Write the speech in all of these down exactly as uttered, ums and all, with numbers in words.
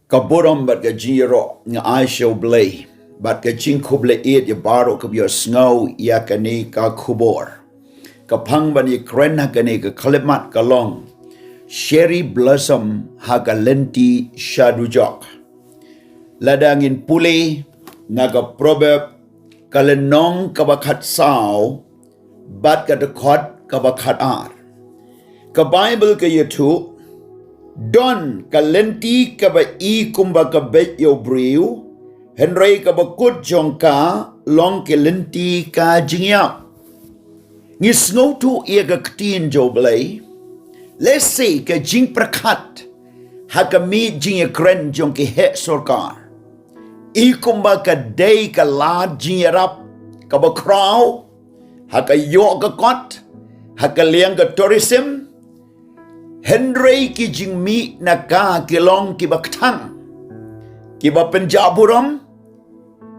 Ka burom bad ka jingïaroh nga ai sha U Blei, bad ka jingkhublei ïa baroh kiba ïohsngew ïa kane ka khubor. Ka phang ban ïakren ha kane ka khyllipmat ka long Cherry Blossom ha ka lynti sha dujok. Lada ngin pule na ka Proverb ka lynnong kaba khatsaw bad ka dkhot kaba khatar. Ka Baibl ka ïathuh, don ka lynti kaba i kumba ka beit ïa u briew, hynrei kaba kut jong ka long ki lynti ka jingïap. Ngi sngewthuh ïa ka ktien jong U Blei, lehse ka jingpyrkhat ha ka miej jingïakren jong ki heh sorkar i kumba ka dei ka lad jingïarap kaba khraw ha ka ïoh ka kot, ha ka liang ka tourism, hynrei ki jingmih na ka ki long kiba kthang, kiba pynjah burom,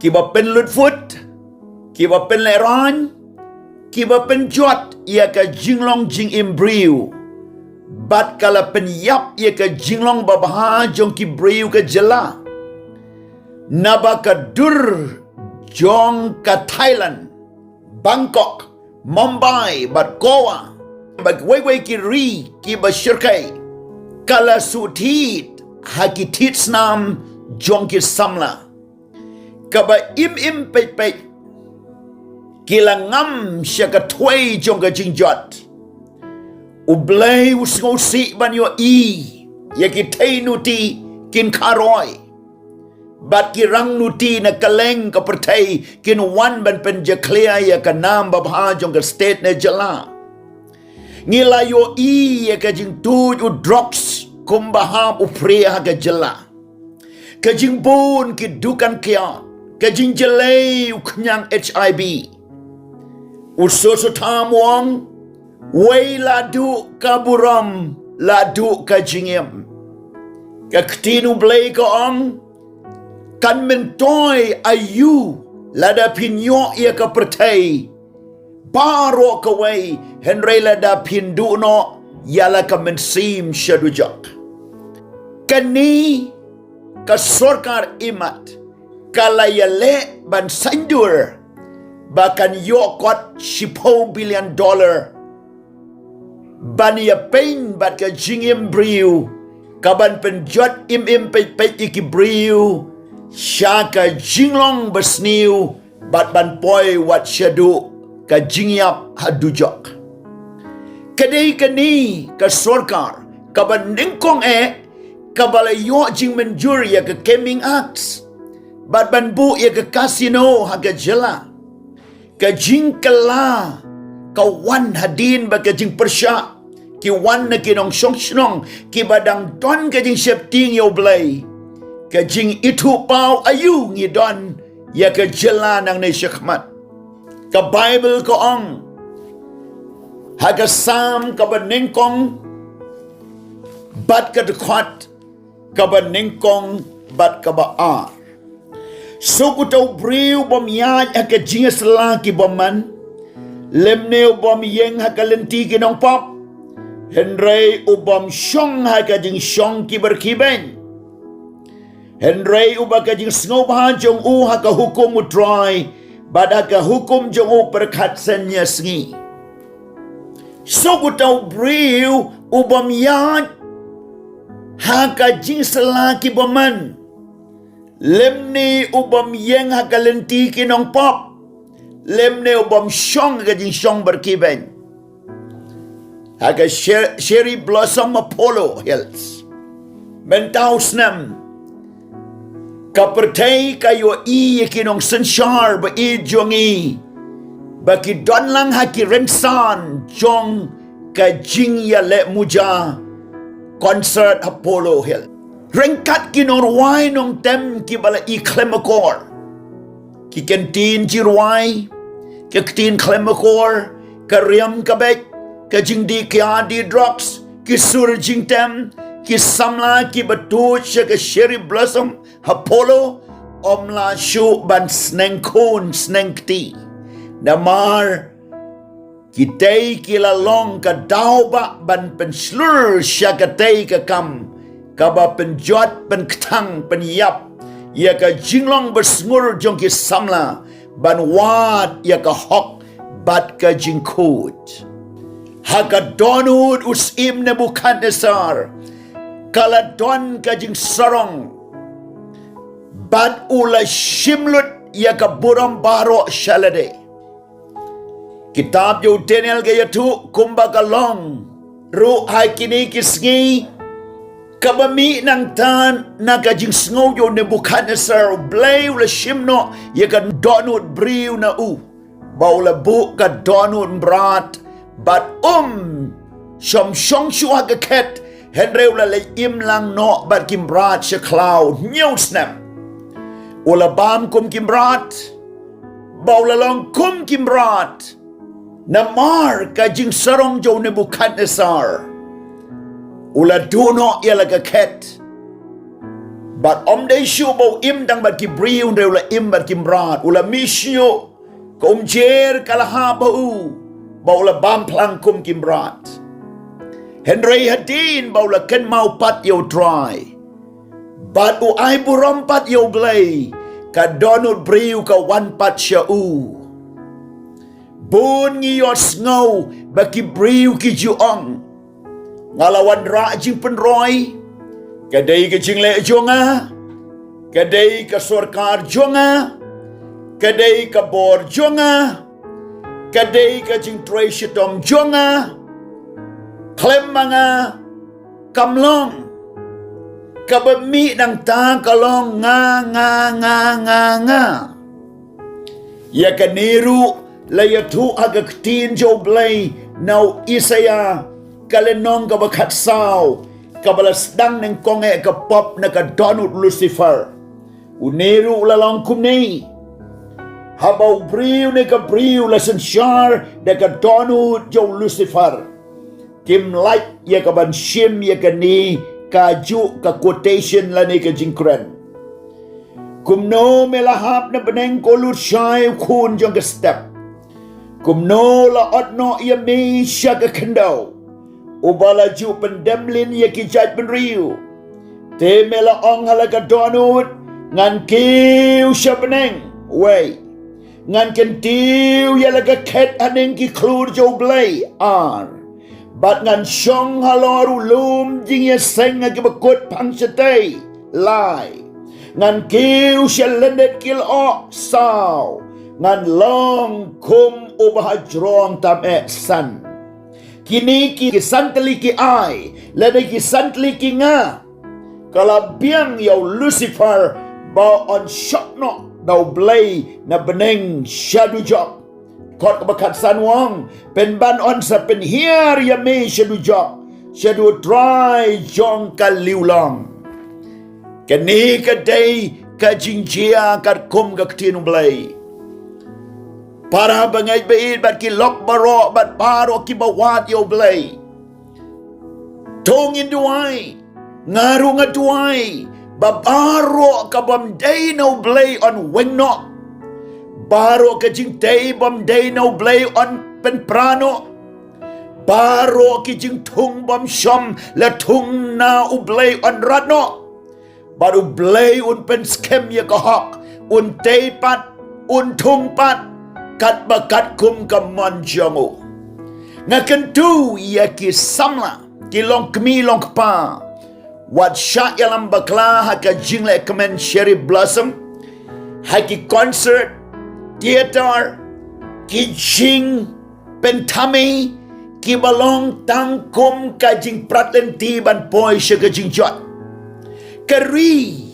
kiba pynlut fut, kiba pynlehraiñ, kiba pynjot ïa ka jinglong jingim briew, bad ka la pynïap ïa ka jinglong babha jong ki briew ka jylla. Naba ka dur jong ka Thailand, Bangkok, Mumbai bad Goa, bad wei wei ki ri kiba shyrkhei, ka la shu thied ha ki thied snam jong ki samla. Kaba im im peit peit ki la ngam sha ka thwei jong ka jingjot. U Blei u sngewsih ban ïohi ïa ki thei nuti kin kharoi, bad ki rang nuti na kylleng ka pyrthei kin wan ban pynjakhlia ïa ka nam babha jong ka state ne jylla. Ngi la ïohi ïa ka jingtuid u drugs kumba hap u phria ha ka jylla. Ka jingbun ki dukan kiad, ka jingjlei u khñiang HIV. U Soso Tham u ong, wei la duh ka burom, la duh ka jingim. Ka ktien U Blei ka ong, kan myntoi aïu lada phin ïoh ïa ka pyrthei baroh kawei, hynrei lada phin duh noh ïa la ka mynsiem sha dujok. Kane ka sorkar imat ka la ïaleh ban saiñdur ba kan ïoh kot shiphew billion dollar ban ïapeiñ bad ka jingim briew, ka ban pynjot im im peit peit ïa ki briew sha ka jinglong basniew, bad ban poi wat shaduh ka jingïap ha dujok. Ka dei kane ka sorkar kaba nyngkong eh kaba la ïoh jingmynjur ïa ka Gaming Act, bad ban buh ïa ka casino ha ka jylla. Ka jingkylla ka wan hadien ba ka jingpyrshah ki wan na ki nongshong shnong kiba dang don ka jingsheptieng ïa U Blei. Ka jingithuhpaw aïu ngi don ïa ka jylla nangne shakhmat. Ka Baibl ka ong ha ka Salm kaba nyngkong bad ka dkhot kaba nyngkong bad kaba ar. Suk uta u briew u bym ïaid ha ka jingïasylla ki bymman, lymne u bym ïeng ha ka lynti ki nongpop, hynrei u bym shong ha ka jingshong ki byrkhibeiñ. Hynrei uba ka jingsngewbha jong u ha ka hukum U Trai, bad ha ka hukum jong u pyrkhat synñia sngi. Suk uta u briew u bym ïaid ha ka jingïasylla ki bymman, lymne u bym ïeng ha ka lynti ki nongpop, lymne u bym shong ha ka jingshong byrkhibeiñ. Ha ka Cher-, Cherry Blossom Apollo Hills. Mynta u snem, ka pyrthei ka ïohi ïa ki nongsynshar ba ïeit jong ngi ba ki don lang ha ki rynsan jong ka jingïaleh muja concert Apollo Hills. Ryngkat ki nongrwai nongtem kiba la i khlem akor, ki kyntien jingrwai, ki kyntien khlem akor, ka riam ka beit, ka jingdih kiad dih drugs, ki sur jingtem, ki samla kiba tuid sha ka Cherry Blossom Apollo, ym lah shuh ban sneng khun sneng kti. Namar kitei ki la long ka daw ba ban pynshlur sha katei ka kam kaba pynjot, pynkthang, pynïap ïa ka jinglong basngur jong ki samla ban wad ïa ka hok bad ka jingkhuid. Ha ka dohnud u syiem Nebukhadnessar ka la don ka jingsarong bad u la shim lut ïa ka burom baroh sha lade. Kitab jong u Daniel ka ïathuh kumba ka long ruh ha kine ki sngi, kaba mih nangta na ka jingsngew jong u Nebukhadnessar, u Blei u la shim noh ïa ka dohnud briew na u, ba u la buh ka dohnud mrad bad um shong shong shuh ha ka khet, hynrei u la leit im lang noh bad ki mrad sha khlaw hynñiew snem. U la bam kum ki mrad, ba u la long kum ki mrad. Namar ka jingsarong jong u Nebukhadnessar, u la duh noh ïa la ka khet. Bad ym dei shuh ba u im tang bad ki briew, hynrei u la im bad ki mrad. U la mih shuh, ka umjer ka la hap ha u, ba u la bam phlang kum ki mrad. Hynrei hadien ba u la kynmaw pat ïa u Trai bad u ai burom pat ïa u Blei, ka dohnud briew ka wan pat sha u. Bun ngi ïohsngew ba ki briew ki ju ong, nga la wanrah jingpynroi, ka dei ka jingleh jong nga, ka dei ka sorkar jong nga, ka dei ka bor jong nga, ka dei ka jingtrei shitom jong nga, khlem ma nga kam long. Kaba mih nangta ka long nga, nga, nga, nga, nga. Ïa kane ruh la ïathuh ha ka ktien jong u Blei na u Isaïah, ka lynnong kaba khatsaw, kaba la sdang nyngkong eh ka pop na ka dohnud u Lucifer. Une ruh u la long kumne. Haba u briew ne ka briew la synshar da ka dohnud jong u Lucifer, kim lait ïa ka ban shim ïa kane kajuh ka quotation lane ka jingkren. Kumno me la hap na bneng, ko lut shai, u khun jong ka step? Kumno la ot noh ïa me sha ka khyndew, uba la ju pyndem lin ïa ki jait bynriew? Te me la ong ha la ka dohnud, ngan kiew sha bneng, wei, ngan kyntiew ïa la ka khet haneng ki khlur jong u Blei, ar, bad ngan shong halor u lum jingïaseng ha ki bakut phang shatei, lai, ngan kiew sha lyndet ki lyoh, saw, ngan long kum uba ha jrong tam eh, san. Kine ki, ki san tylli ki ai lane ki san tylli ki nga, ka la biang ïa u Lucifer ba un shot noh da u Blei na bneng sha dujok. Kot kaba khatsan u ong, pynban un sa pynhiar ïa me sha dujok, sha u Trai jong ka liwlong. Kane ka dei ka jingjia katkum ka ktien u Blei. Para bangeit ba ïeit bad ki lok baroh bad baroh kiba wad ïa u Blei, to ngin duwai. Nga ruh nga duwai ba baroh ka bym dei na u Blei un weng noh. Baroh ka jingtei bym dei na u Blei un pynpra noh. Baroh ki jingthung bym shym la thung na u Blei un rat noh. Bad u Blei un pynskhem ïa ka hok, un tei pat, un thung pat, katba katkum ka mon jong u. Nga kyntu ïa ki samla, ki longkmie longkpa, wat shah ïalam bakla ha ka jingleh kmen Cherry Blossom, ha ki concert, theater, ki jing pynthame kiba long tang kum ka jingprat lynti ban poi sha ka jingjot. Ka ri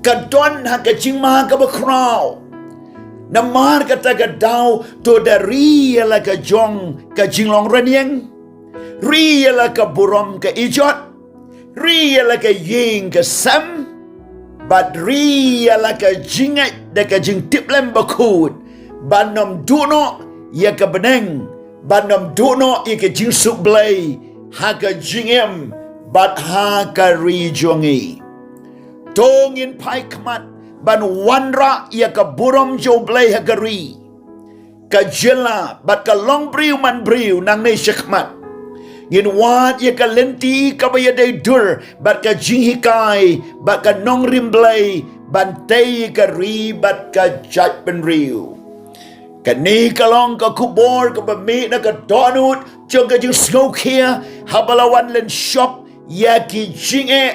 ka don ha ka jingma kaba khraw. Namar kata ka daw to da ri ïa la ka jong ka jinglong rynïeng, ri ïa la ka burom ka ijot, ri ïa la ka ïing ka sem, bad ri ïa la ka jingngeit da ka jingtiplem bakhuid, ban ym duh noh ïa ka bneng, ban ym duh noh ïa ka jingsuk Blei ha ka jingim bad ha ka ri jong ngi. To ngin phai khmat ban wanrah ïa ka burom jong u Blei ha ka ri, ka jylla bad ka longbriew manbriew nangne shakhmat. Ngin wad ïa ka lynti kaba ïadei dur bad ka jinghikai bad ka nongrim Blei ban tei ïa ka ri bad ka jaitbynriew. Kane ka long ka khubor kaba mih na ka dohnud jong ka jingsngewkhia haba la wan lynshop ïa ki jingeh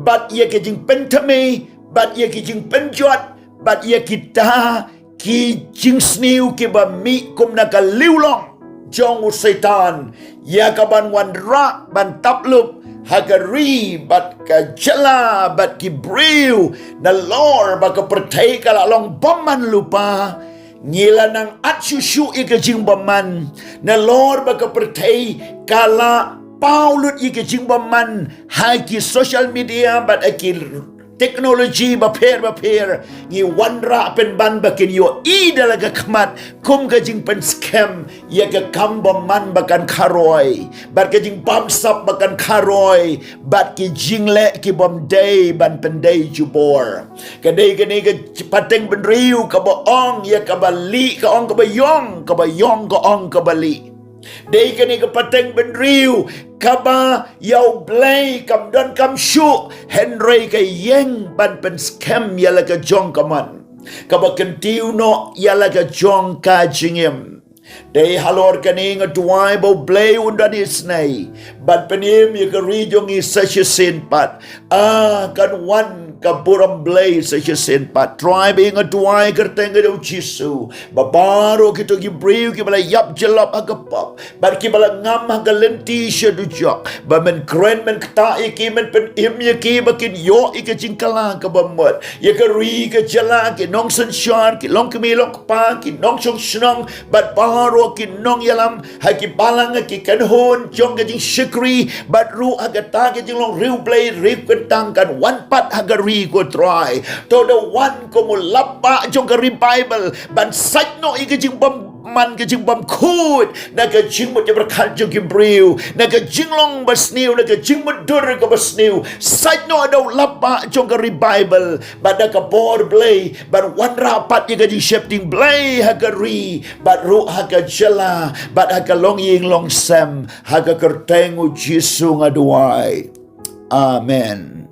bad ïa ki jingpynthame bad ïa ki jingpynjot bad ïa kita ki jingsniew kiba mih kum na ka liwlong jong u Soitan, ïa ka ban wanrah ban taplup ha ka ri bad ka jylla bad ki briew. Nalor ba ka pyrthei ka la long bymman lypa, ngi la nang at shuh shuh ïa ka jingbymman. Nalor ba ka pyrthei ka la paw lut ïa ka jingbymman ha ki social media bad ha ki technology bapher bapher, ngi wanrah pynban ba kin ïohi da la ka khmat kum ka jingpynskhem ïa ka kam bymman ba kan kharoi bad ka jingbamsap ba kan kharoi bad ki jingleh ki bym dei ban pyndei jubor. Ka dei kane ka pateng bynriew kaba ong ïa kaba lieh ka ong kaba ïong, kaba ïong ka ong kaba lieh. Dei kane ka pateng bynriew kaba ïa U Blei kam don kam shuh, hynrei ka ïeng ban pynskhem ïa la ka jong ka mon, kaba kyntiew noh ïa la ka jong ka jingim. Dei halor kane nga duwai ba U Blei un don isynei ban pynim ïa ka ri jong ngi sa shisien pat. Ah, kan wan ka burom Blei sa shisien pat. Trai, ba nga duwai kyrteng ka jong U Jisu ba baroh kito ki briew kiba la ïap jyllop ha ka pop bad kiba la ngam ha ka lynti sha dujok, ba men kren men ktah ïa ki, men pynim ïa ki ba kin ïoh ïa ka jingkylla kaba mut. Ïa ka ri ka jylla, ki nongsynshar, ki longkmie longkpa, ki nongshong shnong bad baroh ki nongïalam ha ki balang, ha ki kynhun jong ka jingshakri bad ruh ha kata ka jinglong riewblei riewkyntang kan wan pat ha ka ri, ko Trai. To da wan kum u lapbah jong ka revival ban sait noh ïa ka jingbymman, ka jingbymkhuid na ka jingmut jingpyrkhat jong ki briew, na ka jinglong basniew, na ka jingmutdur kaba sniew. Sait noh da u lapbah jong ka revival bad da ka bor Blei ban wanrah pat ïa ka jingsheptieng Blei ha ka ri bad ruh ha ka jylla bad ha ka longïing longsem, ha ka kyrteng U Jisu nga duwai. Amen.